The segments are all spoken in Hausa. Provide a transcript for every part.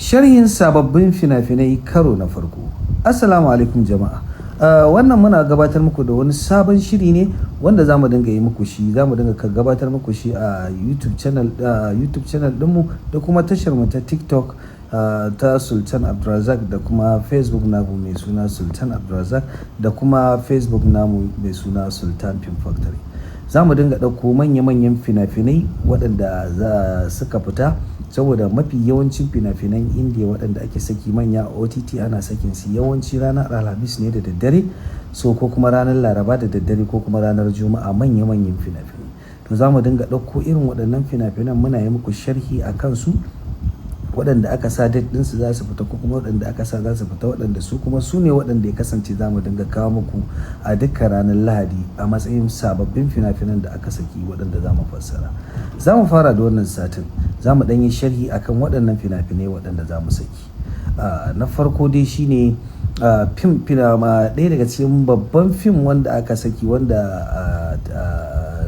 Sharhin sababbin fina-finai karo na farko. Assalamu alaikum jama'a. Wannan muna gabatar muku da wani sabon shiri ne wanda za mu dinga yi muku shi, za mu dinga gabatar muku shi a YouTube channel ɗinmu da kuma tashar mu ta TikTok ta Sultan Abdulrazak, da kuma Facebook namu mai suna Sultan Abdulrazak, da kuma Facebook namu mai suna Sultan Film Factory. Za mu dinga ɗauko manya-manyan fina-finai waɗanda za suka fita, saboda mafi yawancin fina-finan Indiya waɗanda ake saki manya a OTT ana sakin su yawanci ranar Alhamis ne da daddare, so ko kuma ranar Laraba da daddare, ko kuma ranar Juma'a, manya-manyan fina-finai. To, za mu dinga ɗauko irin waɗannan fina-finan muna yi muku sharhi a kansu, waɗanda aka sa date ɗinsu za su fita ko kuma waɗanda aka sa za su fita, waɗanda su kuma su ne waɗanda ya kasance za mu dinga kawo muku a dukkan ranar Lahadi a matsayin sababbin fina-finan da aka saki waɗanda za mu fassara. Za mu fara da wannan satin, za mu ɗan yi sharhi akan waɗannan fina-finai waɗanda za mu saki. Na farko dai shine fim ɗaya daga cikin babban fim wanda aka saki wanda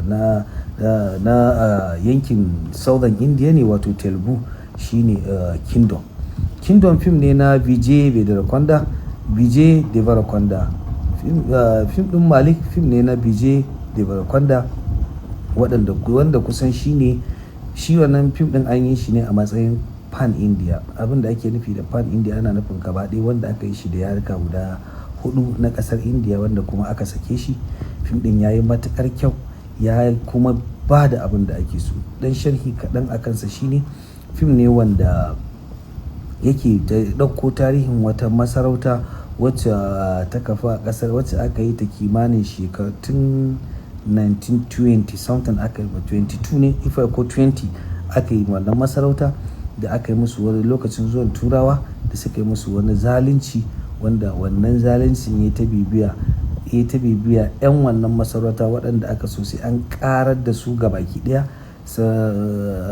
na yankin Southern India ne, wato Telugu, shine Kingdom. Kingdom fim ne na Vijay Deverakonda. Vijay Deverakonda. Fim ɗin Malik fim ne na Vijay Deverakonda, wanda kusan shine shi wannan fim ɗin an yi shi ne a matsayin pan India. Abin da ake nufi da pan India, ana nufin gaba ɗaya wanda aka yi shi da yaruka guda huɗu na ƙasar India, wanda kuma aka sake shi. Fim ɗin ya yi matuƙar kyau, ya kuma ba da abin da ake so. Ɗan sharhi kaɗan a kansa shine fim ne wanda yake ɗauko tarihin wata masarauta wacce ta kafu a ƙasar, wacce aka yi ta kimanin shekaru tun 1920 something, aka yi 22 ne if ko 20 aka yi wannan masarauta, da aka yi musu wani lokacin zuwan Turawa da suka yi musu wani zalunci, wanda wannan zaluncin ya ta bibiya 'yan wannan masarauta waɗanda aka so sai an ƙarar da su gabaki ɗaya.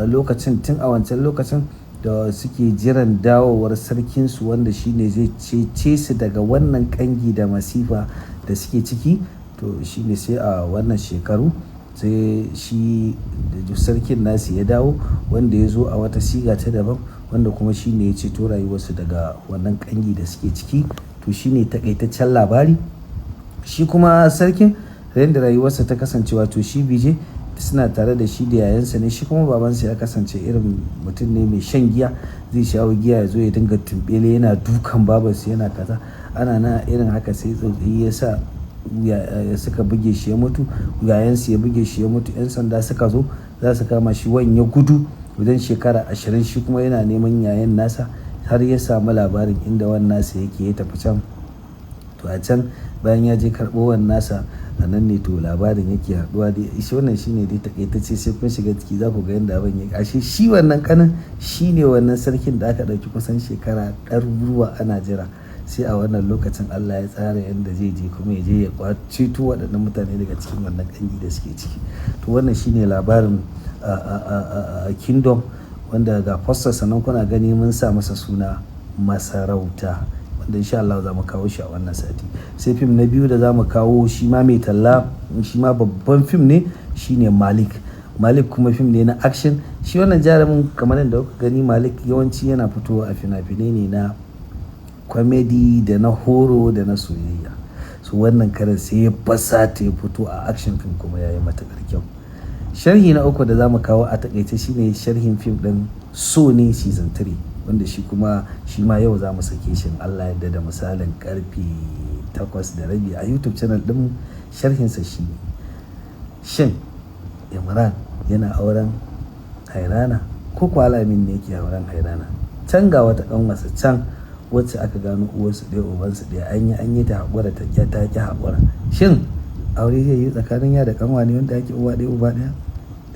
Lokacin tun a wancan lokacin da suke jiran dawowar sarkinsu, wanda shine zai cece su daga wannan ƙangi da masifa da suke ciki. To, shine sai a wannan shekaru sai shi sarkin nasu ya dawo, wanda ya zo a wata siga ta daban, wanda kuma shine ya ceto rayuwarsu daga wannan ƙangi da suke ciki. To, shine taƙaitaccen labari. Shi kuma sarkin, yanda rayuwarsa ta kasance, wato shi Vijay, suna tare da shi da yayansa ne. Shi kuma babansa ya kasance irin mutum ne mai shan giya, zai shawo giya ya zo ya dinga tumbele, yana dukan babarsa, yana kaza. Ana na irin haka sai tsautsayi ya sa suka buge shi ya mutu, yayansa ya buge shi ya mutu. 'Yan sanda suka zo za su kama shi, wan ya gudu wajen shekara 20. Shi kuma yana neman yayan nasa har ya samu labarin inda wan nasa yake, ya tafi can. To, a can bayan ya je karɓo wan nasa, a nan ne to labarin yake haɗuwa dai. Shi wannan shine dai taƙaitacce, sai kun shiga ciki za ku ga yanda abin yake. Ashe shi wannan ƙanin shine wannan sarkin da aka ɗauki kusan shekara ɗaruruwa ana jira, sai a wannan lokacin Allah ya tsara yanda zai je kuma ya je ya ceto waɗannan mutane daga cikin wannan ƙangi da suke ciki. To, wannan shine labarin Kingdom, wanda ga poster sannan kuna gani mun sa masa suna Masarauta, wanda insha Allah za mu kawo shi a wannan sati. Sai fim na biyu da za mu kawo, shi ma mai talla, shi ma babban fim ne, shine Malik. Malik kuma fim ne na action. Shi wannan jarumin, kamar yadda kuka gani, Malik yawanci yana fitowa a fina-finai ne na comedy da na horror da na soyayya. So wannan karan sai ya fasata ya fito a action film, kuma ya yi matuƙar kyau. Sharhi na uku da za mu kawo a taƙaice shine sharhin fim ɗin So Ne Season 3, wanda shi kuma shi ma yau za mu sake shi in Allah yadda da misalin karfe 8:30 a YouTube channel ɗinmu. Sharhinsa shi ne, shin Imran yana auren Hairana ko kuwa Alamin ne yake auren Hairana? Can ga wata ƙanwarsa can wacce aka gano uwarsu ɗaya ubansu ɗaya, an yi ta haƙura ta ƙi, ta ƙi haƙura. Shin aure zai yi tsakanin ya da ƙanwa ne wanda ake uwa ɗaya uba ɗaya?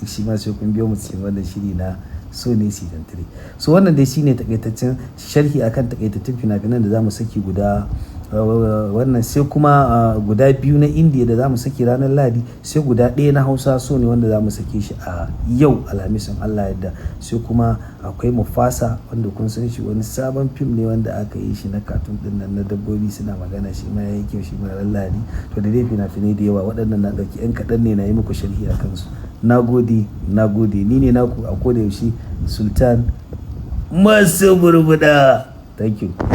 Duk shi ma sai kun biyo mu cikin wannan shiri na So Ne Season 3. So wannan dai shine takaitaccen sharhi akan takaitattun fina-finan da zamu saki guda wannan, sai kuma guda biyu na Indiya da zamu saki ranar Lahadi, sai guda ɗaya na Hausa, So Ne, wanda zamu sake shi a yau Alhamis in Allah yadda. Sai kuma akwai Mufasa, wanda kun san shi, wani sabon fim ne wanda aka yi shi na cartoon ɗin nan na dabbobi suna magana, shi ma yayi kyau, shi ma ran Lahadi. To, da dai fina-finai da yawa, waɗannan na ɗauki 'yan kaɗan ne na yi muku sharhi a kansu. Na gode, na gode. Ni ne naku a koda yaushe, Sultan. Masu burbuda. Thank you.